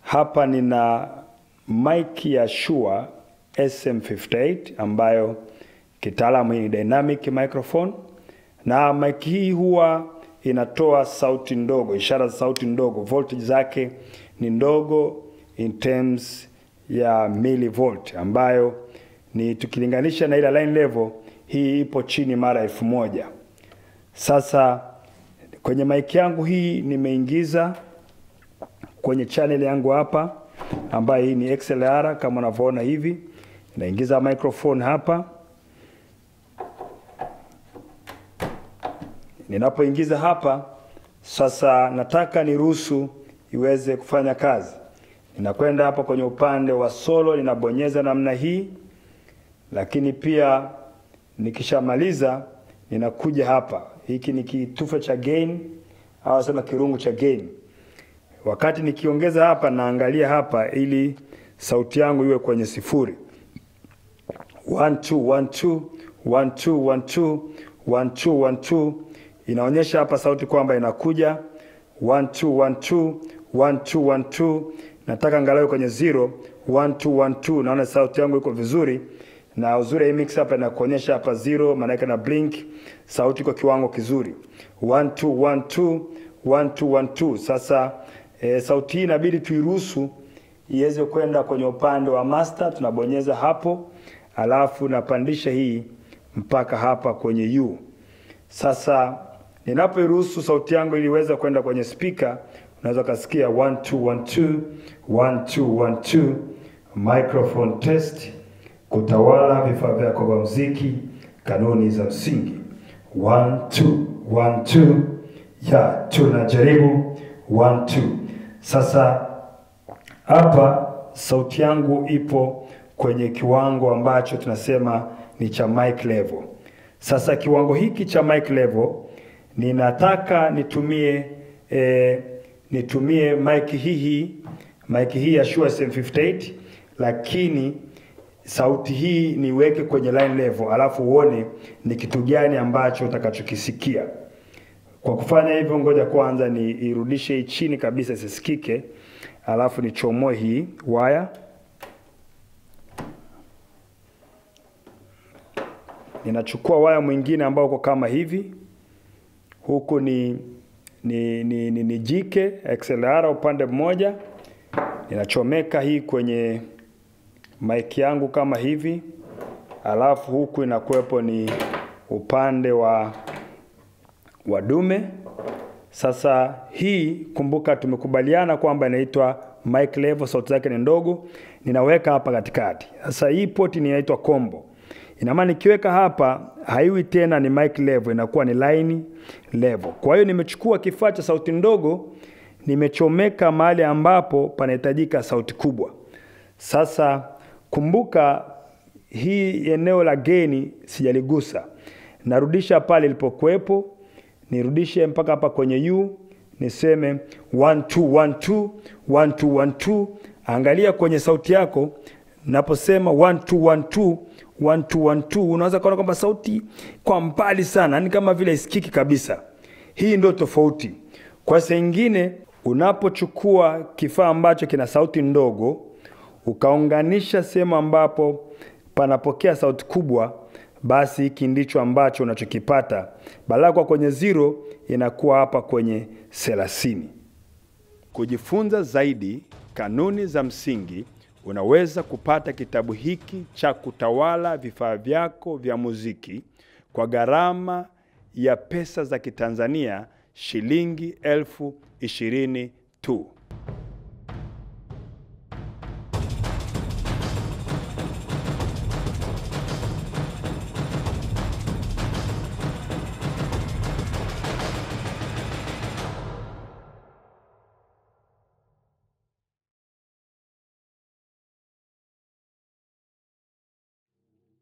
Hapa nina mic ya Shure SM58 ambayo kitaalamu hii ni dynamic microphone, na mic hii huwa inatoa sauti ndogo, ishara za sauti ndogo, voltage zake ni ndogo in terms ya millivolt, ambayo ni tukilinganisha na ile line level hii ipo chini mara 1000. Sasa kwenye mic yangu hii nimeingiza kwenye channel yangu hapa, ambayo hii ni XLR kama unavyoona hivi. Naingiza microphone hapa. Ninapoingiza hapa, sasa nataka niruhusu iweze kufanya kazi. Ninakwenda hapa kwenye upande wa solo, ninabonyeza namna hii. Lakini pia nikishamaliza ninakuja hapa. Hiki ni kitufe cha gain au sema kirungu cha gain. Wakati nikiongeza hapa naangalia hapa ili sauti yangu iwe kwenye 0. 1 2 1 2 1 2 1 2 1 2 1 2. Inaonyesha hapa sauti kwamba inakuja 1 2 1 2 1 2 1 2. Nataka angalau kwenye 0 1 2 1 2. Naona sauti yangu iko vizuri. Na uzuri hii mix hapa inakuonyesha hapa 0, maana yake na blink, sauti kwa kiwango kizuri. 1 2 1 2 1 2 1 2. Sasa sauti hii inabidi tuiruhusu iweze kwenda kwenye upande wa master. Tunabonyeza hapo, alafu napandisha hii mpaka hapa kwenye U. Sasa ninapoiruhusu sauti yangu ili iweze kwenda kwenye speaker, unaweza kusikia 1 2 1 2 1 2 1 2, microphone test, kutawala vifaa vyako vya muziki, kanuni za msingi. 1 2 1 2, ya tunajaribu 1 2. Sasa hapa sauti yangu ipo kwenye kiwango ambacho tunasema ni cha mic level. Sasa kiwango hiki cha mic level ninataka nitumie mic hii, mic hii ya Shure SM58, lakini sauti hii niweke kwenye line level, alafu uone ni kitu gani ambacho utakachokisikia. Kwa kufanya hivyo, ngoja kwanza ni irudishe chini kabisa isisikike, alafu nichomoe hii waya. Ninachukua waya mwingine ambao uko kama hivi. Huku ni jike XLR upande mmoja. Ninachomeka hii kwenye mic yangu kama hivi. Alafu huku inakuwepo ni upande wa dume. Sasa hii, kumbuka tumekubaliana kwamba inaitwa mic level, sauti zake ni ndogo. Ninaweka hapa katikati. Sasa hii port inaitwa combo. Ina maana nikiweka hapa haiwi tena ni mic level, inakuwa ni line level. Kwa hiyo nimechukua kifaa cha sauti ndogo, nimechomeka mahali ambapo panahitajika sauti kubwa. Sasa kumbuka hii eneo la gain sijaligusa. Narudisha pale ilipokuwepo, nirudishe mpaka hapa kwenye U, niseme 1 2 1 2 1 2 1 2. Angalia kwenye sauti yako, naposema 1 2 1 2 1 2 1 2, unaweza kuona kwamba sauti kwa mbali sana, ni kama vile isikiki kabisa. Hii ndio tofauti. Kwa saa nyingine unapochukua kifaa ambacho kina sauti ndogo ukaunganisha sehemu ambapo panapokea sauti kubwa, basi hiki ndicho ambacho unachokipata. Badala kwa kwenye 0 inakuwa hapa kwenye 30. Kujifunza zaidi kanuni za msingi, unaweza kupata kitabu hiki cha kutawala vifaa vyako vya muziki kwa gharama ya pesa za Kitanzania shilingi 20,000 tu.